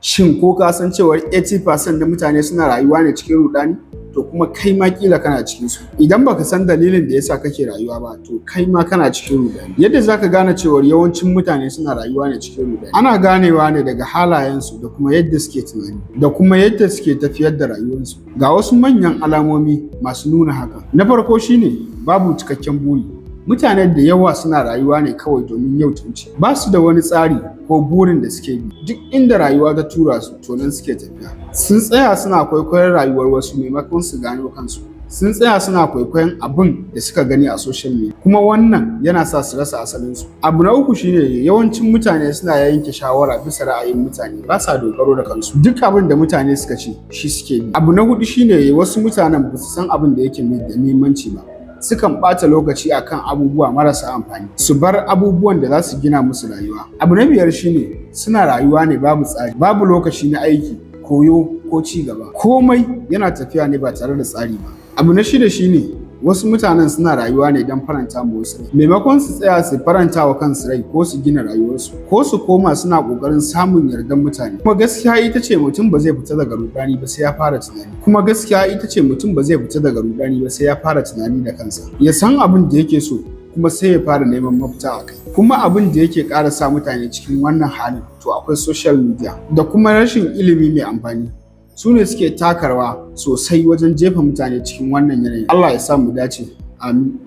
Shin ko ka san cewar 80% na mutane suna rayuwa ne cikin rudani? To kuma kai ma kila kana cikin su. Idan baka san dalilin da yasa kake rayuwa ba, to kai ma kana cikin rudani. Yadda zaka gane cewar yawancin mutane suna rayuwa ne cikin rudani, ana ganewa ne daga halayensu da kuma yadda suke tunani da kuma yadda suke tafiyar da rayuwarsu. Ga wasu manyan alamomi masu nuna haka. Na farko shine babu cikakken buri. Mutane da yawa suna rayuwa ne kawai domin yau ta wuce. Ba su da wani tsari ko burin da suke bi. Duk inda rayuwa ta tura su, to nan suke tafiya. Sun tsaya suna kwaikwayon rayuwar wasu maimakon su gano kansu. Sun tsaya suna kwaikwayon abin da suka gani a social media, kuma wannan yana sa su rasa asalinsu. Abu na uku shine yawancin mutane suna yanke shawara bisa ra'ayin mutane, ba sa dogaro da kansu. Duk abin da mutane suka ce, shi suke bi. Abu na hudu shine wasu mutanen ba su san abin da yake da muhimmanci ba. Sukan ɓata lokaci akan abubuwa marasa amfani, su bar abubuwan da za su gina musu rayuwa. Abu na biyar shine suna rayuwa ne babu tsari, babu lokaci na aiki, koyo ko ci gaba. Komai yana tafiya ne ba tare da tsari ba. Abu na shida shine wasu mutanen suna rayuwa ne don faranta ma wasu rai. Maimakon su tsaya su faranta wa kansu rai ko su gina rayuwarsu, ko su koma suna ƙoƙarin samun yardan mutane. Kuma gaskiya ita ce mutum ba zai fita daga rudani ba sai ya fara tunani. Kuma gaskiya ita ce mutum ba zai fita daga rudani ba sai ya fara tunani da kansa. Ya san abin da yake so, kuma sai ya fara neman mafita a kai. Kuma abin da yake ƙara sa mutane cikin wannan halin, to akwai social media da kuma rashin ilimi mai amfani. Su ne suke taka rawa sosai wajen jefa mutane cikin wannan yanayi. Allah ya sa mu dace. Amin.